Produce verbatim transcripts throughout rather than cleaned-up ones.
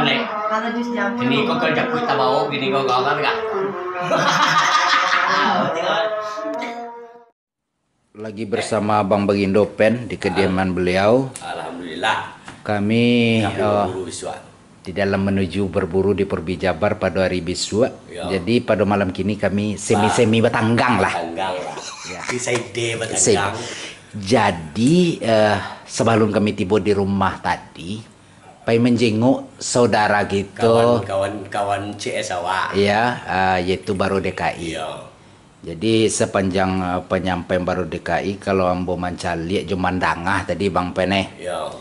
Kini kau kerja kuit tabau, kini kau kau kan. Lagi bersama Bang Bagindo Pen di kediaman beliau. Alhamdulillah. Kami, Kami eh, berburu bisuak. Di dalam menuju berburu di Perbi Jabar pada hari bisuak. Ya. Jadi, pada malam kini kami semi-semi batanggang lah. Batanggang lah. Ya. Kisah ide batanggang. Jadi, eh, sebelum kami tiba di rumah tadi, pai manjenguk saudara kita. Kawan-kawan, kawan C S awak. Ya, eh, yaitu Baro D K I. Ya. Jadi, sepanjang, eh, penyampaian Baro D K I, kalau ambo mancaliak jo mandanga tadi, Bang Pen, eh. Ya.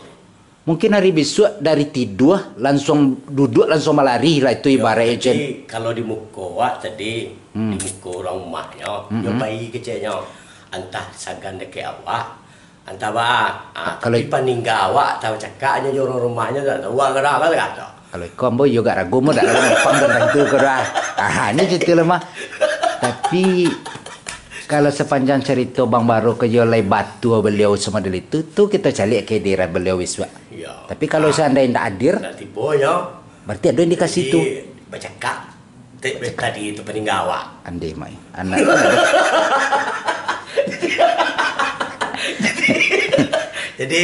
Mungkin hari bisuak dari tidua, langsung duduak, langsung balari lah itu. Yo, ibaratnyo, Cen. Jadi, kalau di muko awak tadi, di muko urang rumahnyo, yo pai keceknyo. Antah sagan dakek awak, antah ba, ah, kalau tapi paningga awak, tau cakaknyo jo urang rumahnyo, tak tau awak kadang kan kato. Kalau iko ambo iyo agak ragu, ambo dak lalu gampang tantang tu ko doh. Ah, ini cerita lah mah. Tapi, kalau sepanjang cerita Bang Baro ko yo lai batua beliau samadel itu, tu kita caliak kehadiran beliau bisuak. Iyo. Tapi kalau seandai indak hadir, indak tibo, yo. Berarti ada indikasi tu. Jadi, bacakak. Te-, tadi tu paningga awak. Andai mai. Anak tu ada. Jadi,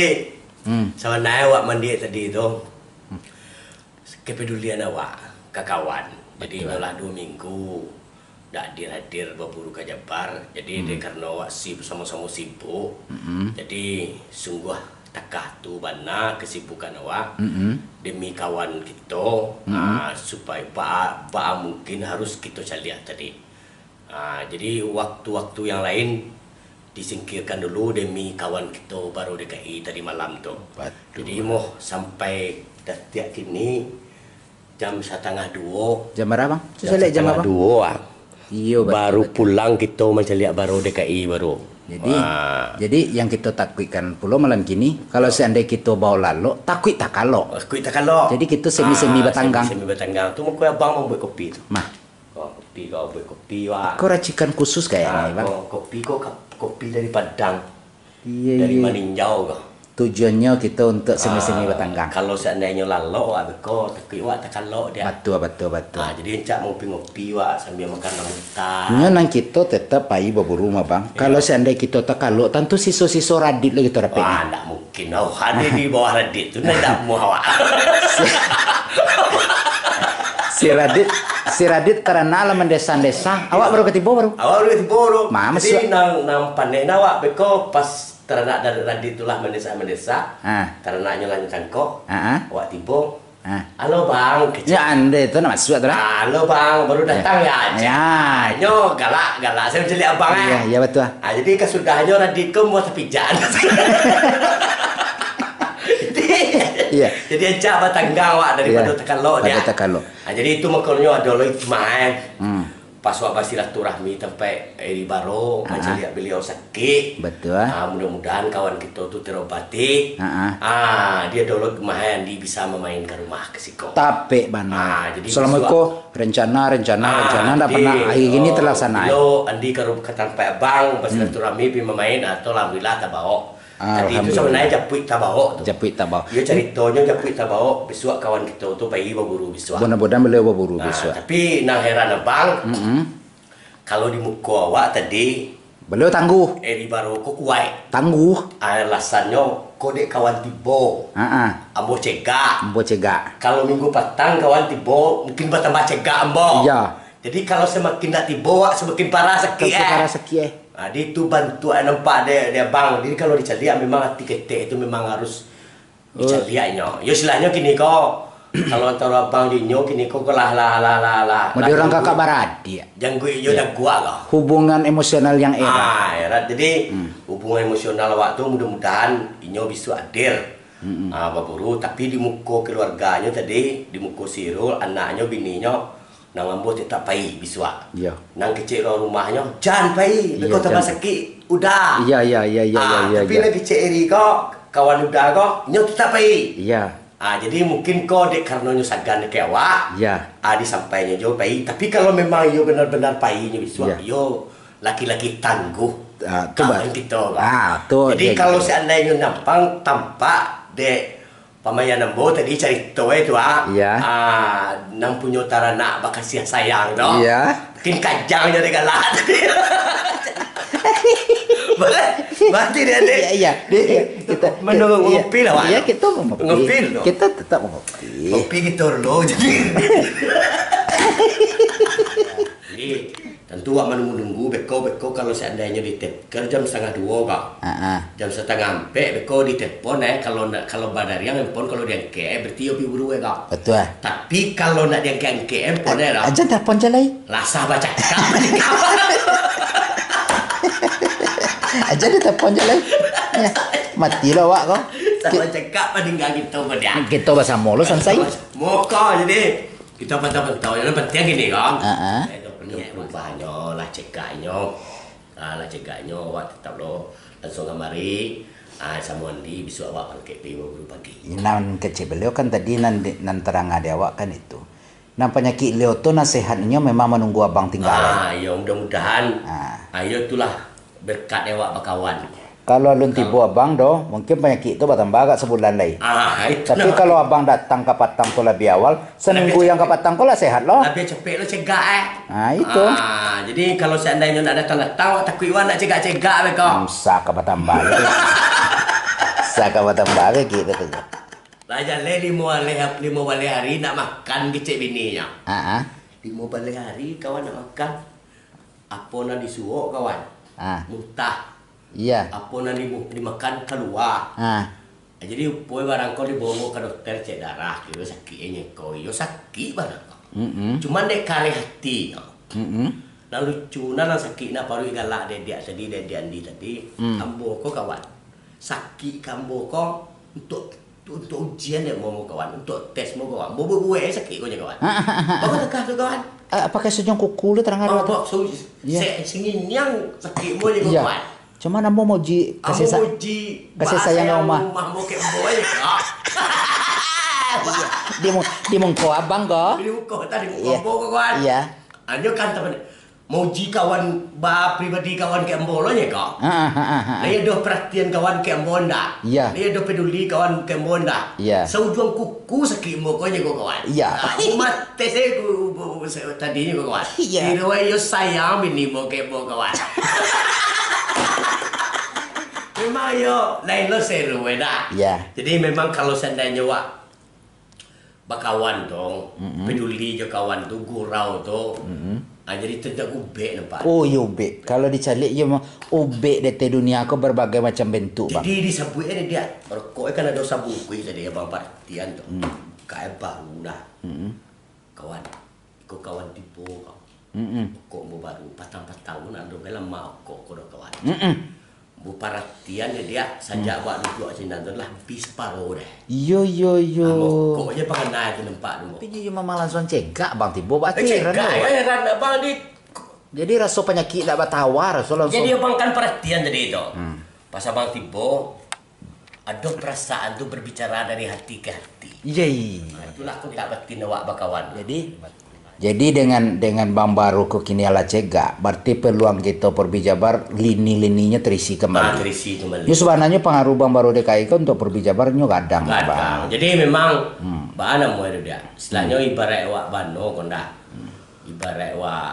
sabananyo awak mandiak tadi tu, kepedulian awak ka kawan. Jadi, betul. Inyo lah duo minggu dak hadir-hadir baburu ka Jabar. Jadi, dek karano awak si-, samo-samo sibuk, jadi sungguah takah tu bana kesibukan awak demi kawan kito, ah, supayo ba-, baa mungkin harus kito caliak tadi. Ah, jadi waktu-waktu yang lain disingkirkan dulu demi kawan kito Baro D K I tadi malam tu. Batua. Jadi moh sampai datiak kini jam satangah duo. Jam bara, Bang? Jam satangah duo, ah. Iyo, batua, batua. Baru pulang kito mancaliak Baro D K I baru. Jadi, jadi yang kito takuikkan pulo malam kini, kalau seandai kito bao lalok, takuik takalok. Takuik takalok. Jadi kito semi-semi batanggang. Ah, semi-semi batanggang. Tu mako abang mambuek kopi tu. Mah. Ko, kopi ko, buek kopi, wak. Ko racikan khusus kayaknya, ah, Bang. Ko, kopi ko, ka-, kopi dari Padang. Iyo, dari Maninjau ko. Tujuannyo kito untuk semi-semi batanggang. Kalau seandainyo lalok, wak, beko, takuik wak takalok dia. Batua, batua, batua. Ah, jadi encak ngopi-ngopi, wak, sambil makan rambutan. Nyo nan kito tetap pai baburu mah, Bang. Iyo. Kalau seandai kito takalok, tantu siso-siso radit lo kito dapek. Wah, ndak mungkin. Kino, hadir di bawah Radit tu, ndak muah awak. Si, si Radit, si Radit taranak lah mandesa-desa. Awak baru katibo baru? Awak baru katibo baru. Jadi, nang, nang pandai nah awak beko pas taranak dari Radit tu lah mandesa-mandesa. Ah. Taranaknyo lah nyo tangkok. Ah, ah. Awak tibo. Ah. "Halo, Bang," kecek. Ya, ande tu nak masuk tu lah. "Halo, Bang, baru datang ya?" Ya. Nyo galak-galak, saya mencari abang, eh. Iya, iya, betul. Ah, jadi kasudahnyo Radit ko muah tapijak. Iya. Jadi, encak batanggang awak daripado takalok dia. Pada takalok. Ah, jadi itu makonyo ado lo hikmah, eh. Hmm. Pas wak basilaturahmi tampek Eri Baro, ah, mancaliak baliau sakik. Betul. Ah, mudah-mudahan kawan kito tu terobati. Ah, ah. Ah, dia dolo kemahan di bisa mamain ka rumah ka siko. Tapek bana. Ah, jadi selama bisuak ko rencana, rencana, ah, rencana ndak pernah, hari ini terlaksana. Bilo Andi ka ru-, ka tampek abang, basilaturahmi, pi mamain, atau alhamdulillah tabao. Tadi tu sabananyo japuik tabao tu. Japuik tabao. Yo, caritonyo japuik tabao, bisuak kawan kito tu pai baburu bisuak. Mudah-mudahan beliau baburu bisuak. Nah, tapi nan heran abang, kalau di muko awak tadi, beliau tangguh. Eri Baro ko kuaik. Tangguh. Alasannyo, ko dek kawan tibo. Ha ah. Ambo cegak. Ambo cegak. Kalau minggu patang kawan tibo, mungkin batambah cegak ambo. Iya. Jadi, kalau samakin ndak tibo, awak samakin parah sakik, eh. Samakin parah sakik, eh. Jadi, itu bantuak yang nampak dek, dek abang. Jadi, kalau dicaliak, memang ati ketek itu memang harus dicaliaknyo. Yo, istilahnyo kini ko, kalau antaro abang jo inyo, kini ko, ko lah, lah, lah, lah, lah. Model urang kakak baradik. Jangguik iyo daguak lah. Hubungan emosional yang erat. Ah, erat. Jadi, hubungan emosional awak tu mudah-mudahan inyo bisuak hadir. Ah, baburu, tapi di muko keluarganyo tadi, di muko si Irul, anaknyo, bininyo, nan ambo tetap pai bisuak. Iya. Nan kecek urang rumahnyo, "Jan pai, beko tambah sakik uda." Iya, iya, iya, iya, ah, iya, tapi nan kecek Eri ko, kawan uda ko, nyo tetap pai. Iya. Ah, jadi mungkin ko dek karano nyo sagan dek awak, iya, ah, disampainyo jo pai. Tapi kalau memang iyo benar-benar pai nyo bisuak, iya, iyo laki-laki tangguh, ah, tu kawan kito, Bang. Ah, tu. Jadi, kalau seandainyo nampang tampak dek Pamayan ambo tadi carito e tu, ah. Iya. Ah, nan punyo taranak bakasiah sayang tu. Iya. Makin kajang jadi galak tadi. Berarti dia, dia Iya, iya. Dia, kita, Menunggu kita, ngopi lah, Wak. Iya, kita mau ngopi. Ngopi dulu. Kita tetap mau ngopi. Ngopi kita dulu, jadi. Jadi, Tantu awak manunggu-nunggu, beko, beko kalau seandainyo di tep-, kan jam satangah duo, Kak. Ah, ah. Jam satangah ampek, beko ditelepon, eh, kalau ndak, kalau badariang handphone, kalau diangkek, eh, berarti iyo pi buru, eh, Kak. Betul, eh. Tapi kalau ndak diangkek-angkek handphone, eh, lah. Aja telepon je lai. Lah sah bacakak. Aja ditelepon je lai. Ya, mati lah awak ko. Sah Ki- bacakak, paling gak gitu, Kak, dia. Kita basamo lo, sansai. Moko, jadi, Kita pantau-pantau, yang penting gini, Kong. Ah, ah. Eh, dah penuh perubahannya, lah cegaknyo. Ah, lah cegaknyo, awak tetap lo langsung kamari. Ah, samo Andi, bisuak awak bangkit pi baru pagi. Nan kecek beliau kan tadi nan di, nan tarang di awak kan itu. Nan panyakik beliau tu, nan sehatnyo memang manunggu abang tinggal. Ah, yo, mudah-mudahan. Ah. Ah, yo, itulah berkat awak bakawan. Kalau alun tibo abang doh, mungkin panyakik tu batambah agak sabulan lai. Ah, itu Tapi nah. Kalau abang datang ka patang tu labiah awal, saminggu yang ka patang ko lah sehat lo. Labiah capek lo cegak, eh. Ah, itu. Ah, jadi kalau seandainyo nak datang-datang, awak takuik wan nak cegak-cegak be ko. Hmm, sah ka batambah lagi. Sah ka batambah lagi, katonyo. Lah jaleh limo baleh, limo baleh hari nak makan kecek bininyo. Ah, ah. Limo baleh hari kawan nak makan. Apo nan disuok, kawan? Ah. Muntah. Iya. Apo nan dimu-, dimakan kalua. Ah. Jadi, upo barang ko dibawa ka dokter cek darah, kiro sakik e nyeko. Iyo sakik barang ko. Mm-mm. Cuman dek kareh hati ko. Mm-mm. Nan lucu, nan, nan sakik, nan paruik galak, dek diak tadi, dek diak Andi tadi. Mm. Ambo ko, kawan. Sakik ka ambo ko, untuk Untuk, untuk ujian dek mo, mo kawan, untuk tes mo kawan. Mo buek-buek sakik ko nyo kawan. Bagus tegah tu kawan. Ah, pakai sujung kuku lu terang Mo, ada mo, tu. su-, Iya. se-, singiniang sakik mo nyo Iya. kawan. Cuma ambo mau uji Ambo kasih sa-, muji kasih bahasa sayang yang rumah. rumah mo kek mo aja kak. Iya. Di mu-, di muko abang ko. Di muko tadi muko Iya. abang ko kawan. Iya. Anyo kan teman. Mauji kawan ba pribadi kawan kek ambo lo nyo ko. Ha, ha, ha, ha, ha. Lai ado perhatian kawan kek ambo ndak? Iya. Lai ado peduli kawan kek ambo ndak? Iya. Saujuang kuku sakik ambo ko nyo ko kawan. Iya. Ah, ambo mates e ku, ku, ku, se-, tadi nyo ko kawan. Iya. Kiro iyo sayang bini ambo kek ambo kawan. Memang iyo lain lo seru e dah. Iya. Jadi memang kalau seandainyo wak bakawan tu, Mm-mm. peduli jo kawan tu, gurau tu, Mm-mm. ah, jadi tentak ubek nampak. Oh, iyo ubek. Kalau dicaliak, iyo mah ubek di ateh dunia ko berbagai macam bentuk, Bang. Jadi disabuik e dia, rokok e kan ado sabungkuih tadi, abang paratian tu. Hmm. Kayak baru dah. Mm-mm. Kawan, iko kawan tibo kau. Mm-mm. Rokok ambo baru, patang-patang pun ado, lamak rokok ko doh kawan. Mm-mm. Ambo paratian dek dia, sajak Mm. awak duduak sinan tu lah, habih saparo deh. Iyo, iyo, iyo. Ah, rokok je pangana tu nampak tu. Tapi iyo memang langsung cegak, Bang, tibo Eh, bakeh, cegak, heran, eh, heran, abang di Jadi raso panyakik dak batawa, raso langsung Jadi abang kan paratian tadi tu. Hmm. Pas abang tibo, ado perasaan tu berbicara dari hati ke hati. Iya, iya. Nah, itulah kontak batin awak bakawan. Jadi, jadi dengan, dengan Bang Baru ko kini alah cegak, berarti peluang kito Perbi Jabar lini-lininyo terisi kembali. Ah, terisi kembali. Nyo sebenarnyo pengaruh Bang Baru D K I ko untuk Perbi Jabar nyo gadang, Gadang. Bang. Jadi memang, Hmm. baa namo itu dia. Istilahnya Hmm. ibarat awak bano ko ndak. Hmm. Ibarat awak,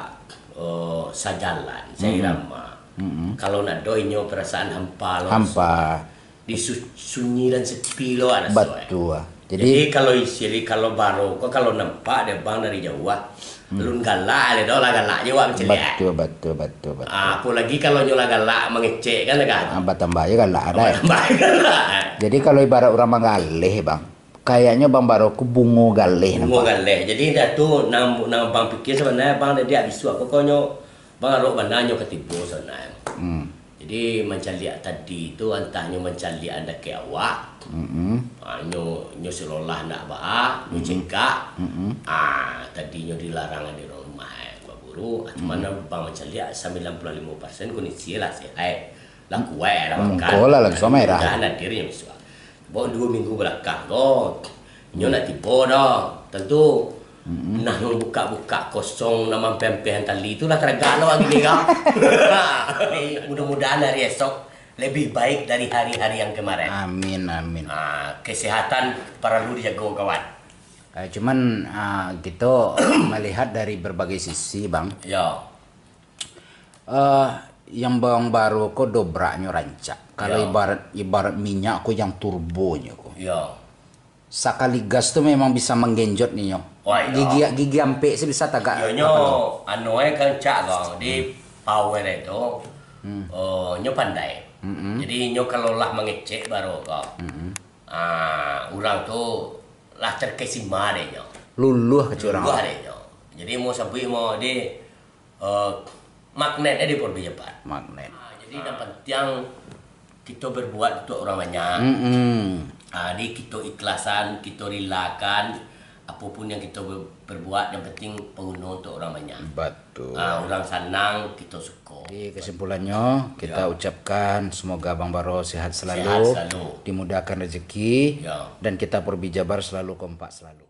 oh, sajalan, Hmm. sairama. Hmm. Kalau ndak ado inyo perasaan hampa lo. Hampa. Di su-, sunyi dan sepi lo raso, eh. Batua. Jadi, Jadi, kalau isi, kalau baru ko, kalau nampak dek abang dari jauah, ah, Hmm. alun galak le doh, lah galak je awak mancaliak. Batua, batua, batua, batua. Ah, apolagi kalau nyo lah galak mangecek kan, kan? Ah, batambah je galak, Ah, dai. batambah je galak. Jadi, kalau ibarat urang manggaleh, Bang, kayaknyo Bang Baru ko bungo galeh Bungo nampak. galeh. Jadi, dah tu, nang, nang abang pikir sebenarnya abang dia bisuak ko, ko nyo Bang Arok bana nyo katibo sabananyo. Hmm. Jadi, mancaliak tadi tu, antah nyo mancaliak andakek awak, Mm-mm. ha, nyo, nyo seolah-olah ndak baa, nyo Mm-mm. cegak, Mm-mm. ha, tadi nyo dilarang dek urang rumah, eh, baburu, ha, cuman Mm-mm. bang mancaliak sambilan puluah limo persen kondisi lah sehat, lah kuaik, lah makan. Mungko lah langsung merah. Mudah-mudahan hadir nyo bisuak. Baru duo minggu balakang ko, nyo nak tibo doh. Tantu, Mm-mm. nah, bukak-bukak kosong, nah, mampeh-ampehan tali tu lah taragak lo gini ko. Jadi, mudah-mudahan hari esok lebih baik dari hari-hari yang kemarin. Amin, amin. Ah, kesehatan perlu dijaga, kawan. Eh, cuman, ah, kita melihat dari berbagai sisi, Bang. Ya. Eh, yang Bang Baro ko dobraknyo rancak. Kalau Ya. ibarat, ibarat minyak ko yang turbonyo ko. Ya. Sakali gas tu memang bisa manggenjot ninyo. Wah, iya. Gigi, gigi ampek se bisa tagak. Iyo, nyo, anu, eh, rancak ko. Di power itu, Hmm. eh, nyo pandai. Mm-mm. Jadi, nyo kalau lah mangecek baro ko, Mm-mm. ah, urang tu lah terkesima dek nyo. Luluh kecek urang. Luluh dek nyo. Jadi, mau sabuik mau di, eh, magnet eh di Polbi Japat. Magnet. Ah, jadi, yang penting kita berbuat untuk orang banyak. Mm-mm. Ah, jadi, kita ikhlasan, kita relakan, apapun yang kita ber-, berbuat, yang penting pengguna untuk orang banyak. Betul. Ah, orang sanang, kita suka. Jadi, kesimpulannya, kita Ya. ucapkan semoga Bang Baro sehat selalu, Sehat selalu. dimudahkan rezeki, Ya. dan kita Polbi Jabar selalu kompak selalu.